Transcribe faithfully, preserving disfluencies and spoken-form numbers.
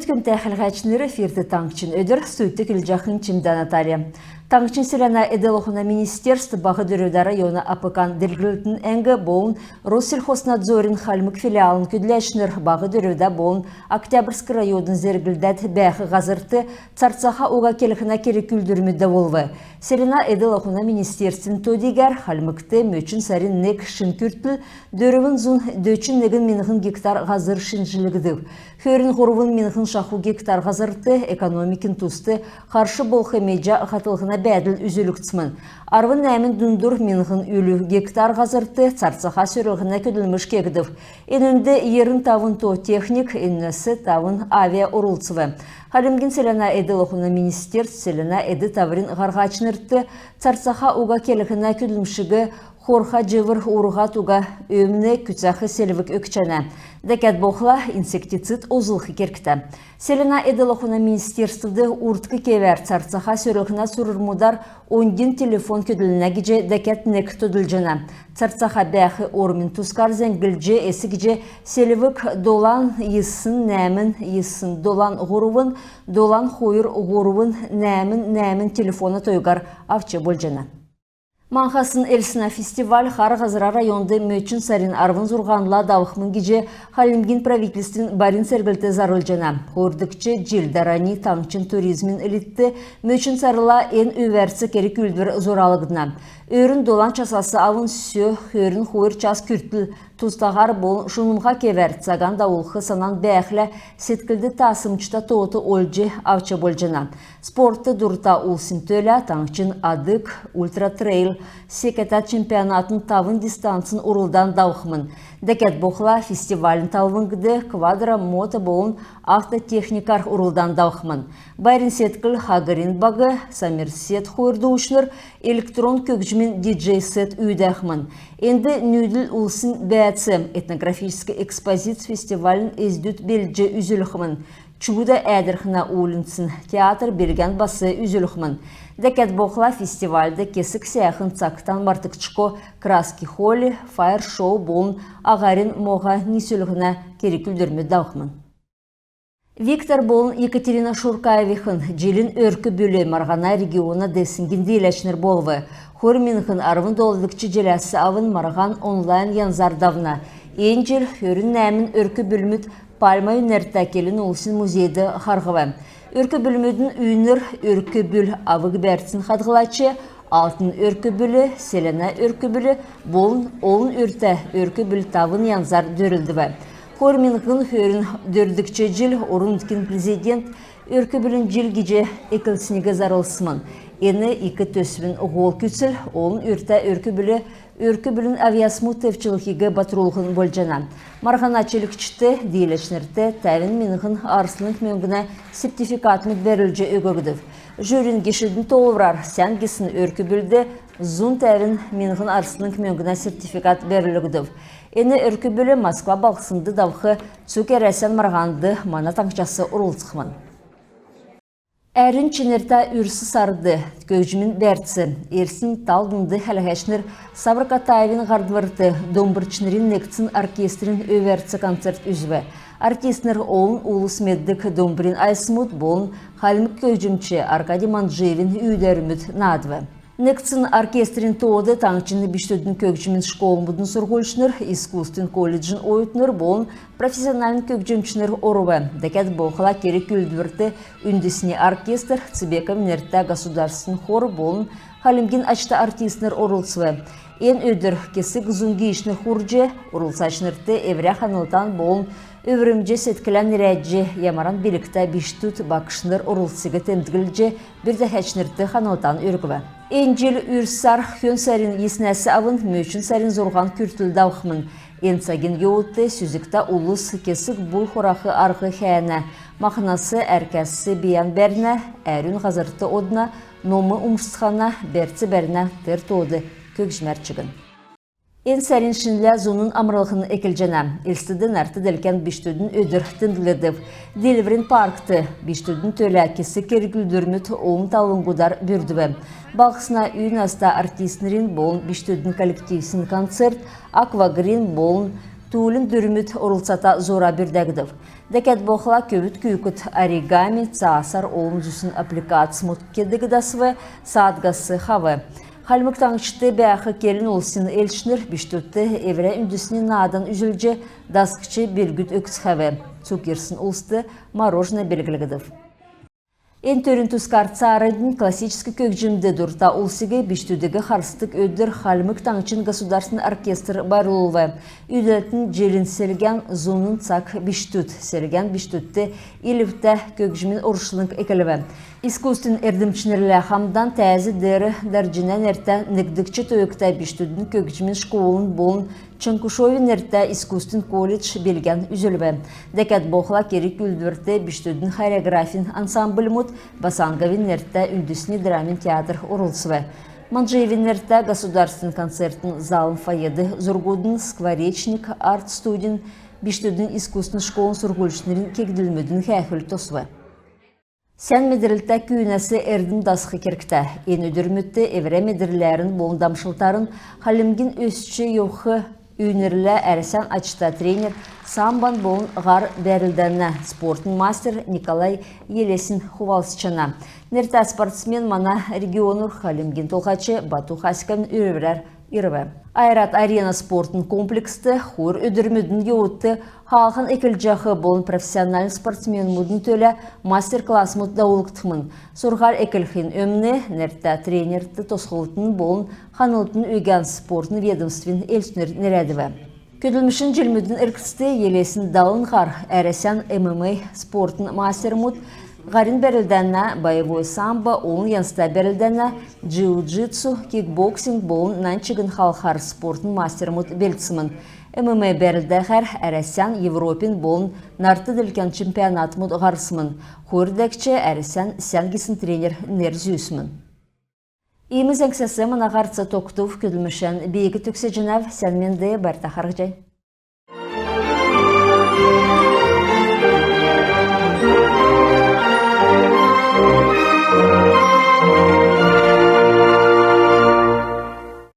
Күндтә хәләһәчнр, эфирт «Таңһчин өдр», студьд келҗәхнь Чимдә Наталья. Таңһчин селәнә эдл-ахуна министерств, Баһ Дөрвдә района АПК-н делгрлтин әңг болн Россельхознадзорин Хальмг филиалын көдләчнр Баһ Дөрвдә болн Октябрьск районмудын зерглдәд бәәх һазрт царцаха уга келһнә керг-үүлдврмүд давулв. Селәнә эдл-ахуна министерствин то-дигәр Хальмгт мөчн сарин нег шин күртл дөрвн зун дөчн негн миңһн гектар һазр шинҗлгдв. Хөрн һурвн миңһн шаху гектар һазрт экономикин туст харш болх меҗә һатлһна бәәдл үзүлгдсмн. Арвн нәәмн дундур миңһн үлү гектар һазрт царцаха сөрлһнә көдлмш кегдв. Энүнд йирн тавн то техник, энүнәс тавн авиа орлцв. Хальмгин селәнә эдл-ахуна министерств селәнә эд-таврин һарһачнрт царцаха уга келһнә көдлмшиг хорха җивр урһад уга өмн күцәх селвг өгчәнә. Дәкәд болхла инсектицид олзлх кергтә. Селәнә эдл-ахуна министерствд урдк кевәр царцаха сөрлһнә сурврмудар оньдин телефон көдлнә гиҗ дәкәд нег тодлҗана. Царцаха бәәх ормин тускар зәңглҗ эс гиҗ селвг долан йисн нәәмн йисн долан һурвн долан хойр һурвн нәәмн нәәмн телефона тойгар авч болҗана. Маңһсин элснә фестиваль Хар Һазра районд мөчн сарин арвн зурһанла давхмн гиҗ Хальмгин правительствин барин церглт зарлҗана. Хойрдгч җил дарани таңһчин туризмин литд мөчн сарла эн өвәрц керг-үүлдвр зуралгдна. Өрүн долан часас авн сө хөрн хойр час күртл тустаһар болн шунмһа кевәр цаган давулх санан бәәхлә, седклд таасмҗта тоот олҗ авч болҗана. Спортд дурта улсин төлә таңһчин «Адык ультратрейл» секәтә чемпионатын тавн дистанцин урлдан давхмн. Дәкәд болхла фестивалин талвңд квадро, мото болн автотехникар урлдан давхмн. Байрин седкл «Хагрин баг», «Сомерсет» хойр дуучнр электрон көгҗмин диджей-сет үүдәхмн. Энд нүүдл улсин бәәц, этнографическ экспозиц фестивалин эздүд белдҗ үзүлхмн. «Чудо» Әәдрхнә уульнцин театр билгән бас үзүлхмн. Дәкәд болхла фестивальд кесг сәәхн цагтан мартгдшго краски холи, файер-шоу болн аһарин моһа нисүлһнә керг-үүлдврмүд давхмн. Виктор болн Екатерина Шуркаевихн «Җилин өрк-бүл» марһана региона девсңгин дииләчнр болв. Хойр миңһн арвн долдгч җиләс авн марһан онлайн янзар давна. Эн җил хөрн нәәмн өрк-бүлмүд Пальмовин нертә келн улсин музейд харһв. Өрк-бүлмүдин үйнр «Өрк-бүл» авг-бәрцин хадһлач, «Алтн өрк-бүл», «Селәнә өрк-бүл» болн «Олн үртә өрк-бүл» тавн янзар дөрлдв. Хойр миңһн хөрн дөрвдгч җил орн-нутгин президент «Өрк-бүлин җил» гиҗ эклсниг зарлсмн. Эн ик төсвин һол күцл — олн үртә өрк-бүл, өрк-бүлин авъясмуд тевчлһиг батрулһн болҗана. Марһана чилгчд, дииләчнрт тәвн миңһн арслң мөңгнә сертификатмуд бәрүлҗ өггдв. Жюрин гешүдин тоолврар сән гисн өрк-бүлд зун тәвн миңһн арслң мөңгнә сертификат бәрүлгдв. Эн өрк-бүл Москва балһснд давх цуг Әрәсән марһанд мана таңһчас орлцхмн. Әрүн чинртә үрс сард. Көгҗмин бәрц. Элстин тал дунд хәләһәчнр Савр Катаевин һардврт домбрчнрин негдсн оркестрин өвәрц концерт үзв. Артистнр олн улс меддг домбрин айсмуд болн хальмг көгҗмч Аркадий Манджиевин үүдәврмүд наадв. Негдсн оркестрин тоод таңһчин бичкдүдин көгҗмин школмудын сурһульчнр, искусствин колледжин оютнр болн профессиональн көгҗмчнр орв. Дәкәд болхла керг-үүлдврт үндсни оркестр, Цебековин нертә государственн хор болн Хальмгин ачта артистнр орлцв. Эн өдр кесг зун гиичнр хурҗ, орлцачнрт эврә ханлтан болн өврмҗ седклән нерәдҗ, ямаран билгтә бичкдүд, багшнр орлцсиг темдглҗ, бүрдәһәчнрт ханлтан өргв. Эн җил үрс сар хөн сарин йиснәс авн мөчн сарин зурһан күртл давхмн. Эн цагин йовудт сүзгтә улс кесг бул хурах арһ хәәнә. Махнас, әркәс бийән бәрнә, әрүн һазрт одна, ном умшцхана, бәрц бәрнә, тер тоод көгҗмәр чигн. Эн сарин шинлә зуна амрлһн эклҗәнә. Элстд нарт делкән бичкдүдин өдр темдглгдв. Диилврин паркт бичкдүдин төлә кесг керг-үүлдврмүд олн талвңгудар бүрдв. Балһсна үй наста артистнрин болн бичкдүдин коллективсин концерт, «Аквагрин» болн Туулин дүрмүд орлцата зура бүрдәгдв. Дәкәд болхла көвүд күүкд оригами, цаасар олн зүсн аппликацмуд кедг дасв, саадгас хав. Хальмг Таңһчд бәәх келн улсин элчнр бичкдүдт эврә үндсни наадан үзүлҗ, дасхҗ белгүд өгцхәв. Цуг ирсн улст мороженое белглгдв. Эн төрин тускар цааранднь классическ көгҗмд дурта улсиг бичкдүдиг харсдг өдр Хальмг Таңһчин государственн оркестр байрлулв. Үүдәлтин җилин селгән «Зуна цаг — бичкдүд» селгән бичкдүдт илвтә көгҗмин орчлң эклв. Искусствин эрдмчнрлә хамдан тәәз деер Дарҗинә нертә негдгч тойгта бичкдүдин көгҗмин школын болн Чонкушовин нертә искусствин колледж билгән үзүлв. Дәкәд болхла керг-үүлдврт бичкдүдин хореографин ансамбльмуд, Басанговин нертә үндсни драмин театр орлцв. Манҗиевин нертә государственн концертн залын фойед зургудын «Скворечник» арт-студин, бичкдүдин искусствин школын сурһульчнрин кегдлмүдин һәәхүл тосв. Сән медрлтә күүнәс эрдм дасх кергтә. Эн өдрмүдт эврә медрләрн болн дамшлтарн Хальмгин өсч йовх үйнрлә Әрәсән ачта тренер, самбон болн һар бәрлдәнә спортын мастер Николай Елесин хувалцҗана. Нертә спортсмен мана регионур Хальмгин Толһач Бату Хасиковин үрврәр ирв. «Ойрат Арена» спортын комплекст хойр өдрмүдин йовудт хаалһан эклҗәх болн профессиональн спортсменмүдин төлә мастер-классмуд давулгдхмн. Сурһуль эклхин өмн нертә тренерт тосхлтын болн ханлтын үгән спортын ведомствин элчнр нерәдв. Көдлмшин җилмүдин эргцд Елесин далн һар Әрәсән ММА спортын мастермуд, һарин бәрлдәнә, боевой самбо, олн янзта бәрлдәнә, джиу-джитсу, кикбоксинг болн нань чигн халхар спортын мастермуд белдсмн. ММА бәрлдәһәр Әрәсән, Европин болн нарт делкән чемпионатмуд һарсмн. Хойр дәкҗ Әрәсән сән гисн тренер нер зүүсмн. Иим зәңгсәс мана һарц тогтв. Көдлмшән би төгсәҗәнәв. Сән менд, байрта харһцхай.